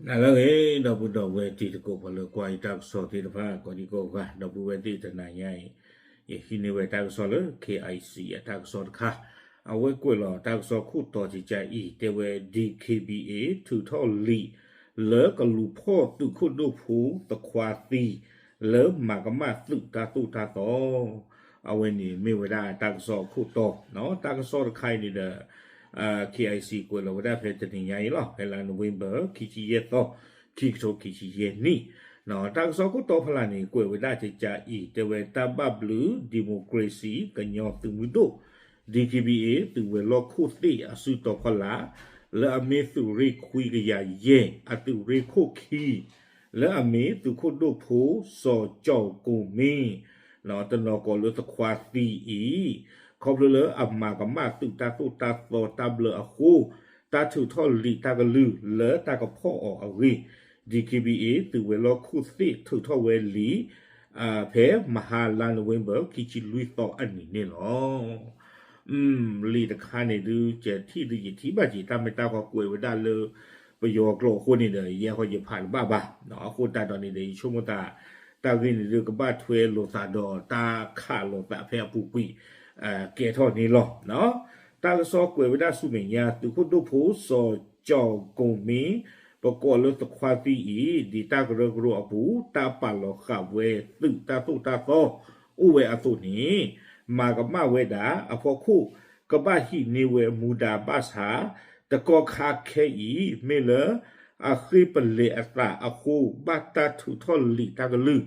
နၤလၢအဂ့ၤ ဒီပုၢ်ဒီဝဲၢ်တံၤသကိး ပှၤလၢကွၢ်ယတၢ်ကစီၣ်သ့ၣ်တဖၣ် ကိးဒံကိးဂၤ ဒီပုၢ်ဝဲၢ်သ့ၣ်တနၤညါအံၤ ယဟံးန့ၢ်ဝဲတၢ်ကစီၣ်လၢ K I C အတၢ်ကစီၣ်တခါ အဝဲကွဲးလီၤတၢ်ကစီၣ်ခိၣ်တီတကးအံၤ တဲဝဲ D K B A ထုးထီၣ်လံာ် လၢကလူၤဖီၣ်သုးခိၣ်ဒိၣ်ဖိသခွါသံ လၢမၤကမၣ်သုးတၢ်သိၣ်တၢ်သီ အဝဲန့ၣ်မ့ၢ်ဝဲဒၣ်တၢ်ကစီၣ်အခိၣ်တီ, တၢ်ကစီၣ်တခါအံၤန့ၣ်ဒီး K I C ကွဲးလီၤဝဲဒၣ်ဖဲတနံၤညါအံၤလီၤ, ဖဲလါ November ခံဆံယဲၢ်သီ, ခံကထိခံဆံယဲၢ်နံၣ်, တၢ်ကစီၣ်ခိၣ်တီဖီလာ်န့ၣ် ကွဲးဝဲဒၣ်တကးအံၤ တဲဝဲတၢ်ဘၣ်ဘျုး democracy ကညီသုးမုၢ်ဒိၣ် D K B A သုးဝဲၤလီၢ်ခိၣ်သ့ၣ်အစုတီၤဖီလာ် လၢအမ့ၢ်သုးရ့ၣ်ခွံကယၤယဲၢ် အသုးရ့ၣ်ခိၣ်ခံ လၢအမ့ၢ်သုးခိၣ်ဒိၣ်ဖိ စီၤကၠီၣ်ကိၣ်မ့ တနီၤကိးလၢသခွါသံအံၤ, ခီဖျိလၢအမၤကမၣ်သုးတၢ်သိၣ်တၢ်သီတၢ်ဘျၢအဃိ, တၢ်ထုးထီၣ်လံာ်တၢ်ကလုၢ်လၢတၢ်ကဖီၣ်အီၤအဂ့ၢ်, D K B A သုးဝဲၤလီၢ်ခိၣ်သ့ၣ်ထုးထီၣ်ဝဲလံာ် ဖဲမဟါလါ November ခံဆံလွံၢ်သီအနံၤန့ၣ်လီၤ. လံာ်တခါန့ၣ်ဒုး ကထံၣ်ဒုးယထံၣ်ဘၣ်က့ၤ တၢ်မ့ၢ်တၢ်ကီကွဲးဝဲဒၣ်လၢ ပယီၤကျိာ်အဃိန့ၣ်ဒီး ယဲဃီယဖးတဘၣ်ဘၣ်, အဃိသတးဒီးန့ၣ်ဒီး ယဆိကမိၣ်သး တၢ်ဂ့ၢ်န့ၣ်ဒုး ကဘၣ်ထွဲလိာ်သးဒီးတၢ်ခးလိာ်သးဖဲအပူၤကွံာ် ကဲထီၣ်န့ၣ်လီၤ. တၢ်ကစီၣ်ကွဲးဝဲဒၣ်ဆူမဲာ်ညါ သုးခိၣ်ဒိၣ်ဖိစီၤကၠီၣ်ကိၣ်မ့ ပကိးလၢသခွါသံအံၤ ဒ်တၢ်ကရၢကရိအပူၤ တၢ်ပာ်လီၤဃာ်ဝဲသုးတၢ်သိၣ်တၢ်သီ အိၣ်ဝဲအသိးန့ၣ် မၤကမၣ်ဝဲဒၣ်အဖီခိၣ် ကဘၣ်ဟံးန့ၢ်ဝဲမူဒါဘၣ်ဆၣ် တကီၢ်ခါခဲအံၤ မ့ၢ်လၢအဃ့ပလဲၤအသးအဃိ ဘၣ်တၢ်ထုးထီၣ်လံာ်တၢ်ကလုၢ်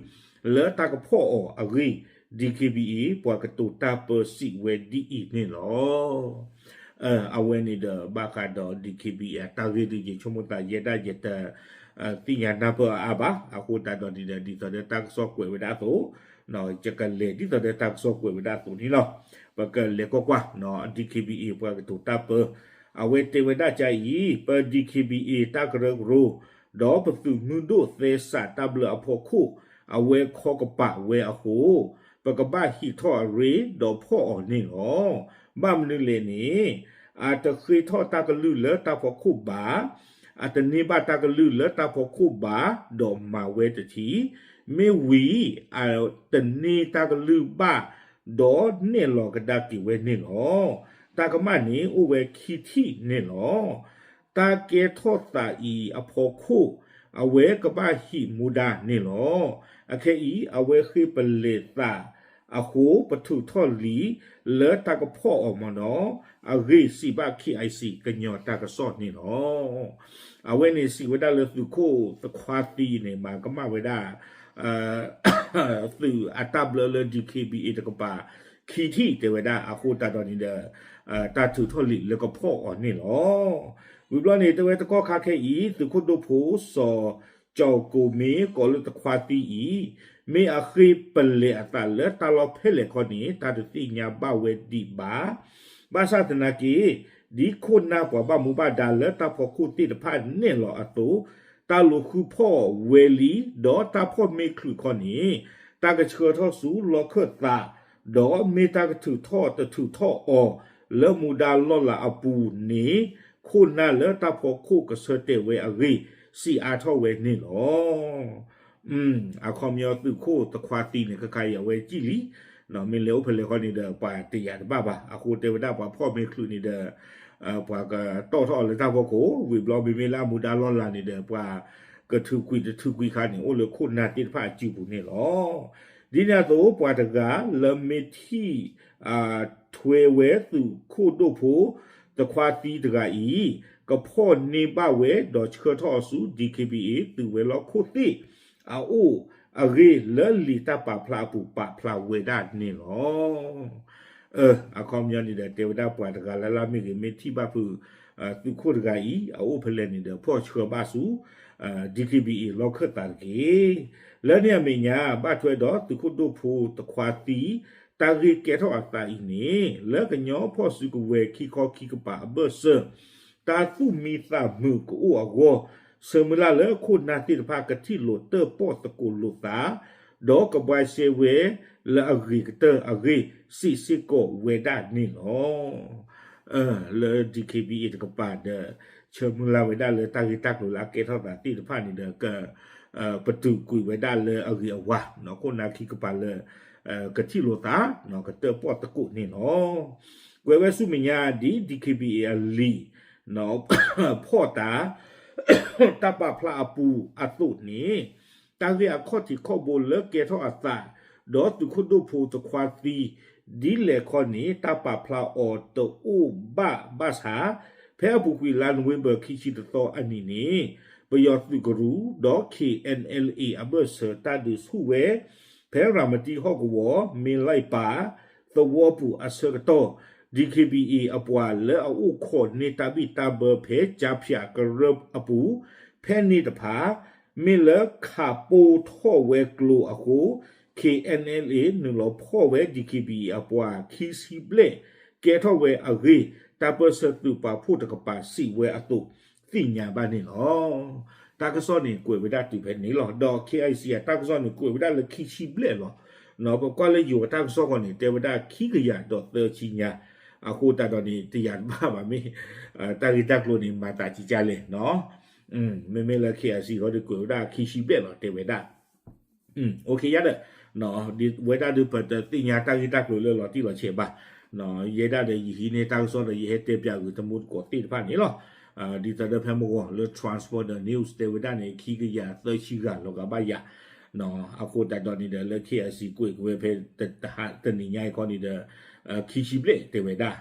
လၢတၢ်ကဖီၣ်အီၤအဂ့ၢ် D K B A ပှၤကတိၤတၢ်ပၢစံးဝဲဒ်အံၤန့ၣ်လီၤ. အဝဲန့ၣ်ဒီးဘၣ်ဃးဒီး D K B A အတၢ်ဂ့ၢ်ဒုး ယဆိကမိၣ်သး ယဲဒၣ်ယတ သ့ၣ်ညါနၢ်ပၢၢ်အါအါဘၣ်, အဃိသတးဒီးန့ၣ်ဒီး ဒ်သိးဒီးတၢ်ကစီၣ်ကွဲးဝဲဒၣ်အသိး, ယကလဲၤဒ်သိးဒီးတၢ်ကစီၣ်ကွဲးဝဲဒၣ်အသိးန့ၣ်လီၤ. ပကလဲၤကွၢ်ကွၢ် D K B A ပှၤကတိၤတၢ်ပၢ အဝဲတဲဝဲဒၣ်ကါအံၤ ပ D K B A တၢ်ကရၢကရိ ဒီးပသုးမုၢ်ဒိၣ်သဲစးတၢ်ဘျၢအဖီခိၣ် အဝဲခီကပၤဝဲအဃိ ပကဘၣ်ဟံးထီၣ်အရ့ဒီးဖီၣ်အီၤန့ၣ်လီၤ. ဘၣ်မနုၤလဲၣ်န့ၣ် အတဃ့ထီၣ်တၢ်ကလုၢ်လၢတၢ်ဖီခိၣ်ဘၣ်, အတန့ၢ်ဘၣ်တၢ်ကလုၢ်လၢတၢ်ဖီခိၣ်ဘၣ် ဒီးမၤဝဲတထံၣ်, မ့ၢ်ဝံၤ အတန့ၢ်တၢ်ကလုၢ်ဘၣ် ဒီးနဲၣ်လီၤကဒါက့ၤဝဲန့ၣ်လီၤ. တၢ်ကမၣ်န့ၣ်အိၣ်ဝဲခံထံၣ်န့ၣ်လီၤ. တၢ်ကဲထီၣ်သးအံၤအဖီခိၣ် အဝဲကဘၣ်ဟံးမူဒါန့ၣ်လီၤ. အခဲအံၤ အဝဲဃ့ပလဲၤသးအဃိ ပထုးထီၣ်လံာ်လၢတၢ်ကဖီၣ်အီၤမ့ၢ်နီၤ အဂ့ၢ်စံးဘၣ် K I C ကညီတၢ်ကစီၣ်န့ၣ်လီၤ. အဝဲန့ၣ်စံးဝဲဒၣ်လၢသုးခိၣ်သခွါသံန့ၣ် မၤကမၣ်ဝဲဒၣ် သုးအတၢ်ဘျၢလၢ D K B A တကပၤ ခံထံၣ်တဲဝဲဒၣ် အဃိသတးဒီးန့ၣ်ဒီး တၢ်ထုးထီၣ်လံာ်လၢကဖီၣ်အီၤန့ၣ်လီၤ. ဝံၤဘျီန့ၣ် တဲဝဲတကီၢ်ခါခဲအံၤ သုးခိၣ်ဒိၣ်ဖိစီၤကၠီၣ်ကိၣ်မ့ ကိးလၢသခွါသံအံၤ မ့ၢ်အဃ့ပလဲၤအသးလၢတၢ်လီၢ်ဖဲလဲၣ်ခီန့ၣ် တၢ်တသ့ၣ်ညါဘၣ်ဝဲဒံးဘၣ်. ဘၣ်ဆၣ်သနာ်က့ ဒ်ခိၣ်နၢ်ပှၤဘၣ်မူဘၣ်ဒါလၢတၢ်ဖီခိၣ်သ့ၣ်တဖၣ်နဲၣ်လီၤအသိး တၢ်လူၤဃုဖီၣ်ဝဲလံ ဒီးတၢ်ဖီၣ်မ့ၢ်ချုးခီန့ၣ် တၢ်ကဆှၢထီၣ်ဆူလီခၢၣ်သး ဒီးမ့ၢ်တၢ်ကထုးထီၣ်တထုးထီၣ်အီၤ လၢမူဒါလီၢ်လၤအပူၤန့ၣ် ခိၣ်နၢ်လၢတၢ်ဖီခိၣ်ကဆၢတဲာ်ဝဲအဂ့ၢ် စံးအါထီၣ်ဝဲန့ၣ်လီၤ. အခီပညီသုးခိၣ်သခွါသံန့ၣ် ခဲခါအံၤအဝဲကံၣ်လံ, မ့ၢ်လဲၤအိၣ်ဖဲလဲၣ်ခီန့ၣ်ဒီး ပှၤတယာ်တဘၣ်ဘၣ်. အဃိတဲဝဲဒၣ်ပှၤဖီၣ်မ့ၢ်ချုးန့ၣ်ဒီး ပှၤကတီၣ်ထီၣ်အီၤလၢတၢ်ဖီခိၣ်, ဝံၤဘျီမ့မ့ၢ်လၢအမူဒါလီၢ်လၤန့ၣ်ဒီး ပှၤကထုးကွံာ်တထုးကွံာ်ခါန့ၣ် အိၣ်လၢခိၣ်နၢ်သ့ၣ်တဖၣ်အစုပူၤန့ၣ်လီၤ. ဒ်န့ၣ်အသိး ပှၤတဂၤလၢမ့ၢ်ထံၣ် ထွဲဝဲသုးခိၣ်ဒိၣ်ဖိ သခွါသံတဂၤအံၤ ကဖီၣ်န့ၢ်ဘၣ်ဝဲဒီးဆှၢထီၣ်အီၤဆူ D K B A သုးဝဲၤလီၢ်ခိၣ်သ့ၣ် အအိၣ်အဂ့ၢ်လၢလံာ်တၢ်ပာ်ဖျါအပူၤပာ်ဖျါဝဲဒၣ်န့ၣ်လီၤ. အခီပညီန့ၣ်ဒီး တဲဝဲဒၣ်ပှၤတဂၤလၢ်လၢ်မ့ၢ်ဂ့ၤ မ့ၢ်ထံၣ်ဘၣ်ဖုး သုးခိၣ်တဂၤအံၤ အအိၣ်ဖဲလဲၣ်န့ၣ်ဒီး ဖီၣ်ဆှၢဘၣ်ဆူ D K B A လီၢ်ခၢၣ်သးတက့ၢ်. လၢန့ၣ်အမဲာ်ညါ ဘၣ်ထွဲဒီးသုးခိၣ်ဒိၣ်ဖိသခွါသံ တၢ်ဂ့ၢ်ကဲထီၣ်အသးအံၤန့ၣ် လၢကညီဖီၣ်စုကဝဲၤခံခီခံကပၤအဘၢၣ်စၢၤ တၢ်သူၣ်မံသးမုာ်ကအိၣ်အဂီၢ် ဆၢမုၢ်လၢ်လၢခိၣ်နၢ်သ့ၣ်တဖၣ်ကထံၣ်လိာ်တၢၣ်ပီၣ်သကိးလိာ်သး ဒီးကဘှါရှဲဝဲလၢအဂ့ၤကတၢၢ်အဂ့ၢ် စံးစ့ၢ်ကီးဝဲဒၣ်န့ၣ်လီၤ. လၢ D K B A တကပၤဒီး ဆၢမုၢ်လၢ်ဝဲဒၣ်လၢတၢ်ဂ့ၢ်တၢ်ကျိၤလၢအကဲထီၣ်သးသ့ၣ်တဖၣ်န့ၣ်ဒီး က ပတုာ်ကွံာ်ဝဲဒၣ်လၢအဂ့ၤအဝါ ခိၣ်နၢ်ခံကပၤလၢ ကထံၣ်လိာ်သး ကတၢၣ်ပီၣ်သကိးန့ၣ်လီၤ. ကွဲးဝဲဆူမဲာ်ညါဒ် D K B A အလံာ် ဖီၣ်တၢ် တၢ်ပာ်ဖျါအပူၤအသိးန့ၣ် တၢ်ဂ့ၢ်အခီၣ်ထံးခီၣ်ဘိလၢကဲထီၣ်အသး ဒီးသုးခိၣ်ဒိၣ်ဖိတခွါသံ ဒ်လဲၣ်ခီန့ၣ် တၢ်ပာ်ဖျါအီၤတအိၣ်ဘၣ်ဘၣ်ဆၣ် ဖဲအပူၤကွံာ်လါနိၣ်ဝ့ဘၢၣ်ခံဆံတသီအနံၤန့ၣ် ပယီၤသုးကရူၢ် ဒီး K N L A အဘၢၣ်စၢၤတၢ်ဒုးဆူၣ်ဝဲ ဖဲရၤမတံဟီၣ်ကဝီၤ မ့ၢ်လၢပၢ် သဝီပူၤအဆၢကတီၢ် D K B A အပှၤလၢအအိၣ်ခိးန့ၢ်တၢ်ဘံၣ်တၢ်ဘၢဖဲကၠါဖၠးကရၢၢ်အပူၤ ဖဲန့ၣ်တဖၣ် မ့ၢ်လၢခးပိၢ်ထီၣ်ဝဲကျိၤအဃိ K N L A နုာ်လီၤဖီၣ်ဝဲ D K B A အပှၤခံဆံဘျဲၣ် ကဲထီၣ်ဝဲအဂ့ၢ် တၢ်ပၢၢ်ဆၢသုးပာ်ဖှိၣ်တကပၤစံးဝဲအသိး သ့ၣ်ညါဘၣ်န့ၣ်လီၤ. တၢ်ကစီၣ်န့ၣ်ကွဲးဝဲဒၣ်တုၤဖဲန့ၣ်လီၤ. ဒီး K I C အတၢ်ကစီၣ်န့ၣ်ကွဲးဝဲဒၣ်လၢခံဆံဘျဲၣ်လီၤ. ပကွၢ်လၢယိၤအတၢ်ကစီၣ်ဃီန့ၣ် တဲဝဲဒၣ်ခံကယၤဒီးသၢဆံညါ, အဃိသတးဒီးန့ၣ် တယာ်တဘၣ်ဘၣ်မ့ၢ် တၢ်ဂ့ၢ်တၢ်ကျိၤန့ၣ် မၤသးကကၢ်လဲၣ်နီၤ. မ့မ့ၢ်လၢ K I C ဃီဒီးကွဲးဝဲဒၣ်ခံဆံဘျဲၣ်လီၤ တဲဝဲဒၣ် ယၤဒီး ဝဲဒၣ်ဒီးပတသ့ၣ်ညါတၢ်ဂ့ၢ်တၢ်ကျိၤလၢလီၤတံၢ်လီၤဆဲးဘၣ်. ယဲဒၣ်ဒီးယဟံးန့ၢ်တၢ်ကစီၣ်ဒီးယဟဲတဲပၠးဂုာ်တမူတကိးသ့ၣ်တဖၣ်န့ၣ်လီၤ. ဒ်သိးဒီးဖဲမုၢ်ဂီၤလၢ Transponder News တဲဝဲဒၣ်န့ၣ် ခံကယၤသၢဆံဂၤလီၤဂာ်ဘၣ်ယၤ. အဃိသတးဒီးန့ၣ်ဒီးလၢ K I C ကွဲးက့ၤဝဲဖဲ တနံၤညါအံၤခီန့ၣ်ဒီး ခံဆံဘျဲၣ်တဲဝဲဒၣ်.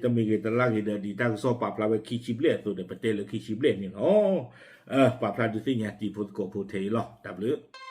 တမ့ၢ်ဂ့ၤတလါဂ့ၤဒီး ဒ်တၢ်ကစီၣ်ပာ်ဖျါဝဲခံဆံဘျဲၣ်အသိးဒီး ပတဲလၢခံဆံဘျဲၣ်န့ၣ်လီၤ. ပာ်ဖျါဒုးသ့ၣ်ညါတံၤဖိသကိးဖိထဲအံၤလီၤ. တၢ်ဘျုး